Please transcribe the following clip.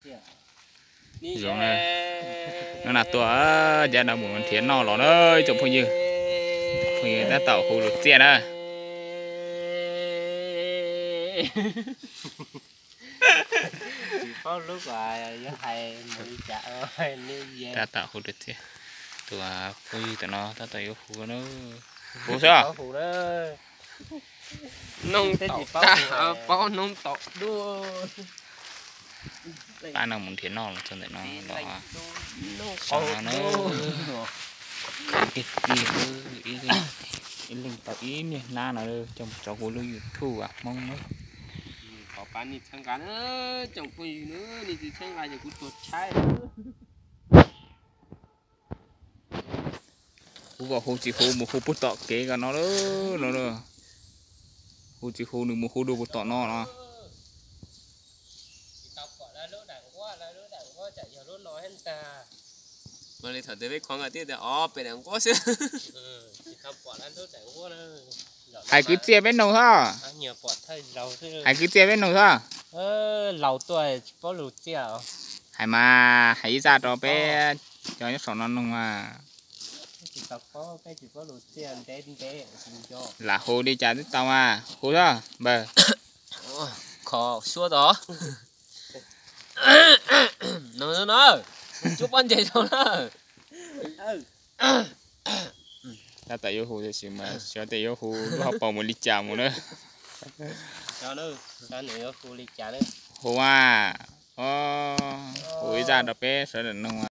Zoo na, no na tuaj, cas no mus nrhiav noj los na, tsoom phooj ywg. Phooj ywg tab tom hu lus txiaj na. Tab tom hu lus txiaj. Tus phooj ywg tam no tab tom yuav hu na. Hu xwb. Paub noob tom dua. Pab no mus nrhiav noj los txog ntawm no los. Saum no na, khov tiag tiag, ib leeg tau ib niag hnab no coj mus tso kuv lub YouTube Hmoob na. Thov pab nej txhawb nqa na, tsoom phooj ywg na, nej tsis txhawb nqa ces kuv tuag tshaib. Kuv kom hu tsis hu mus hu puag tom kev ko no lawm no. Hu tsis hu nws mus hu dua puag tom no no. Hais kwv txhiaj peb noog xwb. Hais kwv txhiaj peb noog xwb. Hais mas hais ib zaj rau peb cov nyob saum no noog mas. Lam hu li cas twb tau mas hu xwb npawg. Kho suab tod. No no, cuab pob ntseg rau na. Tab tom yuav hu tiam sis mas xyov tias yuav hu lub hauv paus mus li cas mus na. Hu a, hu ib zaj rau peb sawv daws noog.